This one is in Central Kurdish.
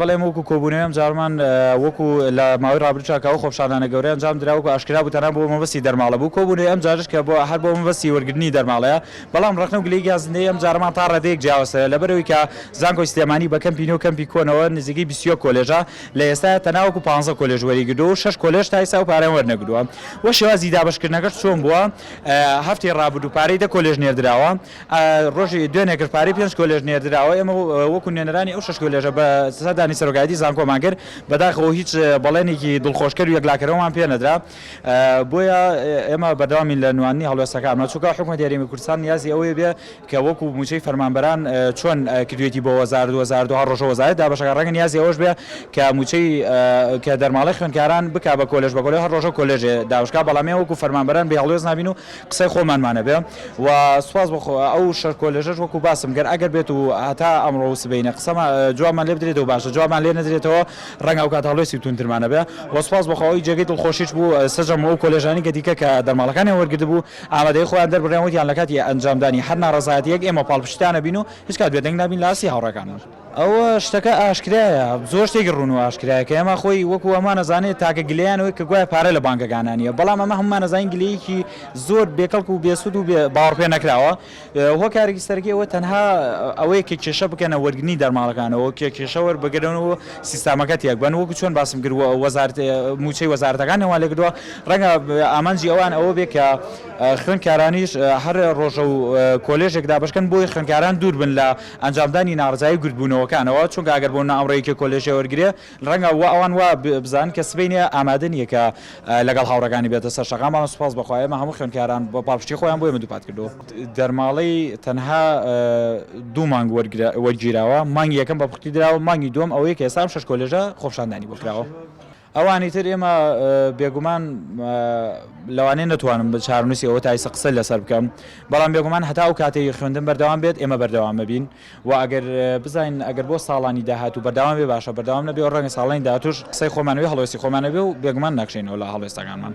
بەڵێ ئێمە وەکو کۆبوونەوەی ئەم جارەمان وەکو لە ماوەی ڕابردووشا کە ئەو خۆپیشاندانە گەورەیە ئەنجام درا وەکو ئاشکرا بوو تەنها بۆ مەبەستی دەرماڵە بوو کۆبوونەوەی ئەم جارەش کە بۆ هەر بۆ مەبەستی وەرگرتنی دەرماڵەیە بەڵام ڕەخنە و گلەیی گازندەی ئەم جارەمان تا ڕادەیەک جیاوازترە لەبەرئەوەی کە زانکۆی سلێمانی بە کەمپی نوێ و کەمپی کۆنەوە نزیکەی 21 کۆلێژە لە ئێستایا تەنها وەکو پانزە کۆلێژ وەریگردووە و شەش کۆلێژ تا ئێستا ئەو پارەیان وەرنەگردووە و شێوازی دابەشکردنەکەش چۆن بووە هەفتەی ڕابردوو پارەی دە کۆلێژ نێردراوە ڕۆژی دوێنێکش پارەی پێنج کۆلێژ نێردراوە، ئێمە وەکو نوێنەرانی ئەو شەش کۆلێژە بە سەردانی سەرۆکایەتی زانکۆمان کرد، بەداخەوە هیچ بەڵێنێکی دڵخۆشکەر و یەکلاکەرەوەمان پێ نەدرا، بۆیە ئێمە بەردەوامین لە نواندنی هەڵوێستەکانمان، چونکە حکومەتی هەرێمی کوردستان نیازی ئەوەی بێ کە وەکو مووچەی فەرمانبەران چۆن کردوێتی بۆ وەزارەت وەزارەت و هەر ڕۆژە وەزارەت دابەشەکە، ڕەنگە نیازی ئەوەش بێ کە مووچەی کە دەرماڵەی خوێندکاران بکا بە کۆلێژ بە کۆلێژ هەر ڕۆژە کۆلێژێ دابەش کا، بەڵام ئێمە وەکو فەرمانبەران بێ هەڵوێست نابین و قسەی خۆمانمان هەبێ و سوپاس بۆ خوا ئەو شەش کۆلێژەش وەکو باسم کرد ئەگەر بێت و هەتا ئەمڕۆ و سبەینێ قسەمان جوابمان لێ بدرێتەوە باشە جوابمان لێ نەدرێتەوە ڕەنگە ئەو کات هەڵوێستی توندترمان هەبێ و سوپاس بۆ خوا ئەوی جێگەی دڵخۆشیش بوو سەرجەم ئەو کۆلێژانی کە دیکە کە دەرماڵەکانیان وەرگرتبوو ئامادەیی خۆیان دەربڕیان وتیان لە کاتی ئەنجامدانی هەر ناڕەزایەتییەک ئێمە پاڵپشتتان ئەبین و هیچ کات بێدەنگ نابین لە ئاستی هاوڕێکانمان. ئەوە شتەکە ئاشکرایە، زۆر شتێکی ڕوون و ئاشکرایە کە ئێمە خۆی وەکو هەمووان ئەزانێت تاکە گلەیان ئەوەیە کە گوایە پارە لە بانکەکانا نییە، بەڵام ئەمە هەموومان ئەزانین گلەیەکی زۆر بێکەڵک و بێسوود و بێ باوەڕپێ نەکراوە. هۆکارێکی سەرەکی ئەوە تەنها ئەوەیە کە کێشە بکەنە وەرگرتنی دەرماڵەکانەوە، کە کێشە وەربگرن و سیستامەکە تێکبەن، وەکو چۆن باسم کرد وەزارەت مووچەی وەزارەتەکانیان وا لێکردووە، ڕەنگە ئامانجی ئەوان ئەوە بێ کە خوێندکارانیش هەر ڕۆژە و کۆلێژێک دابەشکەن بۆی خوێندکاران دوور بن لە ئەنجامدانی ناڕەزایی و گردبوونەوەکانەوە، چونکە ئەگەر بۆ نمونە ئەمڕۆ یەکێک کۆلێژێ وەرگرێ ڕەنگە وا ئەوان وا بزانن کە سبەینێ ئامادە نییە کە لەگەڵ هاوڕێکانی بێتە سەر شەقام، بەڵام سوپاس بۆ خوا ئێمە هەموو خوێندکاران بە پاڵپشتی خۆیان بۆ ئێمە دووپات کردەوە. دەرماڵەی تەنها دوو مانگ وەرگیراوە، مانگی یەکەم بە پوختی دراوە، مانگی دووەم ئەوەیە کە ئێستا ئەم شەش کۆلێژە خۆپیشاندانی بۆ کراوە. ئەوانی تر ئێمە بێگومان لەوانەیە نەتوانم بە چارەنووسی ئەوە تا ئیستا قسە لەسەر بکەم، بەڵام بێگومان هەتا ئەو کاتەی خوێندن بەردەوام بێت ئێمە بەردەوام ئەبین و ئەگەر بزانین ئەگەر بۆ ساڵانی داهاتوو بەردەوام بێ باشە بەردەوام نەبێ و ڕەنگە ساڵانی داهاتووش قسەی خۆمان ئەبێ هەڵوێستی خۆمان ئەبێ و بێگومان ناکشێینەوە لە هەڵوێستەکانمان.